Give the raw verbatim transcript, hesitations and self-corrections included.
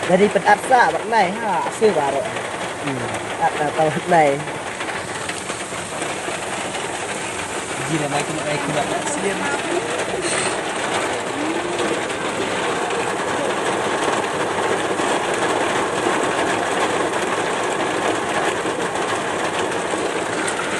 Jadi pynat sa bad nai ha, siew baroh. At na tau nai. Ji na mai kena ai kena sien.